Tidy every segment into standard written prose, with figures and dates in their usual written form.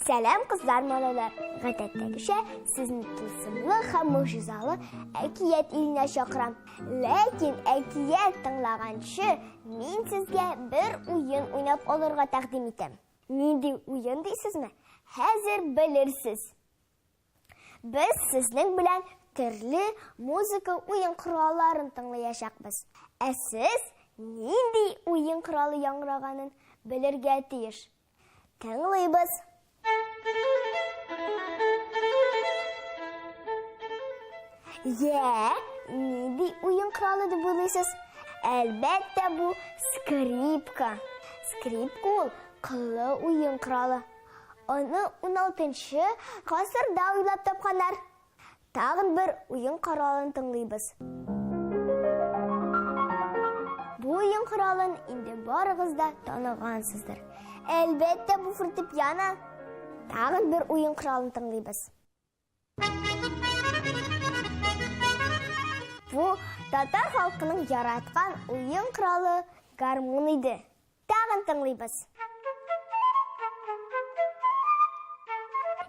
Сәлам, кызлар, малайлар! Гадәттәгечә, сезне тылсымлы һәм могҗизалы әкият иленә чакырам. Ләкин әкият тыңлаганчы, мин сезгә бер уен уйнап алырга тәкъдим итәм. Нинди уен дисезме? Хәзер белерсез. Без сезнең белән төрле музыка уен коралларын тыңлаячакбыз. Ә сез нинди уен коралы яңгыраганын белергә тиеш. Тыңлыйбыз. Йә, нинди уен коралы дип уйлыйсыз? Әлбәттә, бу скрипка. Скрипка ул кыллы уен коралы. Аны 16 гасырда уйлап тапканнар. Тагын бер уен коралын тыңлыйбыз. Бу уен коралын инде барыгыз да таныгансыздыр. Әлбәттә, бу фортепиано. Тагын бер уен коралын тыңлыйбыз. Бу татар халкының яраткан уен коралы гармун иде. Тагын тыңлыйбыз.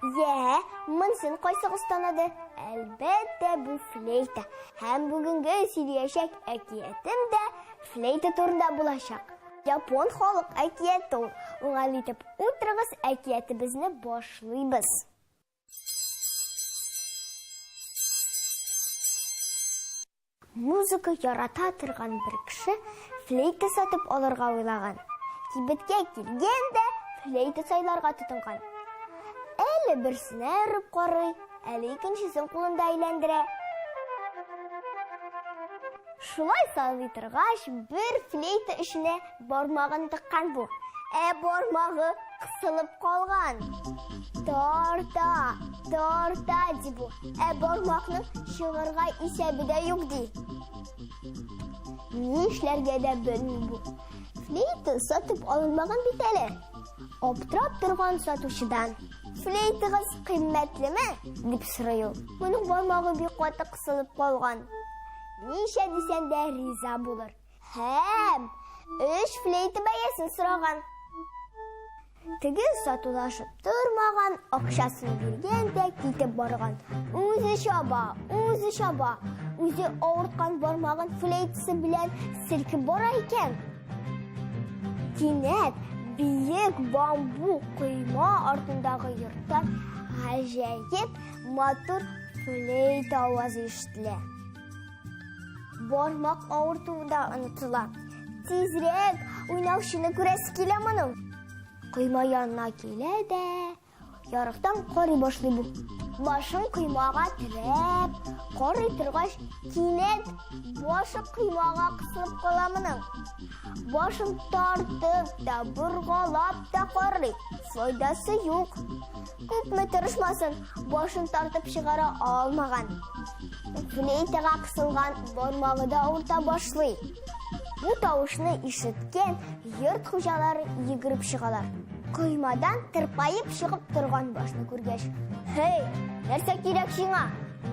Йә, монысын кайсыгыз таныды? Әлбәттә, бу флейта. Һәм бүгенге сөйләячәк әкиятем дә флейта турында булачак. Япон халык әкияте ул. Уңайлы итеп утырыгыз, әкиятебезне башлыйбыз. Музыка ярата торган бер кеше флейта сатып алырга уйлаган. Кибеткә килгән дә флейта сайларга тотынган. Әле берсенә өреп карый, әле икенчесен кулында әйләндерә. Шулай сайлый торгач, бер флейта эченә бармагын тыккан бу. Ә бармагы кысылып калган. Тарта, тарта, ди бу. Ә бармакның чыгарга исәбе дә юк, ди. Ни эшләргә дә белми бу. Флейта сатып алынмаган бит әле. Аптырап торган сатучыдан. Флейтагыз кыйммәтлеме? дип сорый ул. Моның бармагы бик каты кысылып калган. Ничә дисәң дә риза булыр. Һәм өч флейта бәясен сораган. Теге сатулашып тормаган, акчасын биргән дә китеп барган. Үзе чаба, үзе чаба, үзе авырткан бармагын флейтасы белән селкеп бара икән. Кинәт биек бамбук койма артындагы йорттан гаҗәеп матур флейта авазы ишетелә. Бармак авыртуы да онытыла. Тизрәк уйнаучыны күрәсе килә моның. Койма янына килә дә, ярыктан карый башлый бу. Башын коймага терәп, карый торгач, кинәт башы коймага кысылып кала моның. Башын тартып та, боргалап та карый, файдасы юк. Күпме тырышмасын, башын тартып чыгара алмаган. Флейтага кысылган бармагы да авырта башлый. Бу тавышны ишеткән йорт хуҗалары йөгереп чыгалар. Коймадан тырпаеп чыгып торган башны күргәч, "Һей, нәрсә кирәк сиңа?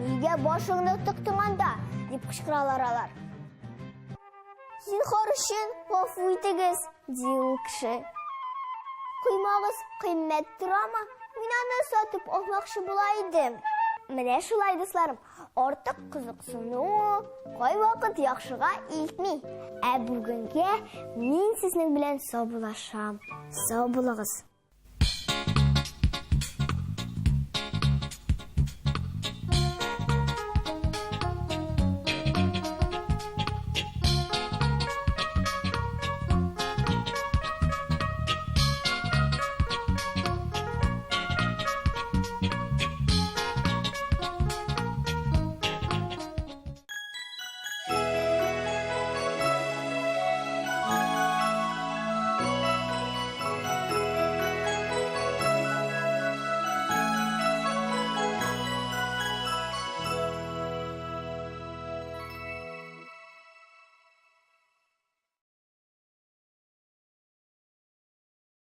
Нигә башыңны тыктың анда?" дип кычкыралар алар. Зинһар өчен гафу итегез, ди ул кеше. Коймагыз кыйммәт торамы? Мин аны сатып алмакчы була идем. Менә шулай, дусларым, артык кызыксыну кайвакыт яхшыга илтми. Ә бүгенгә мин сезнең белән саубуллашам. Сау булыгыз.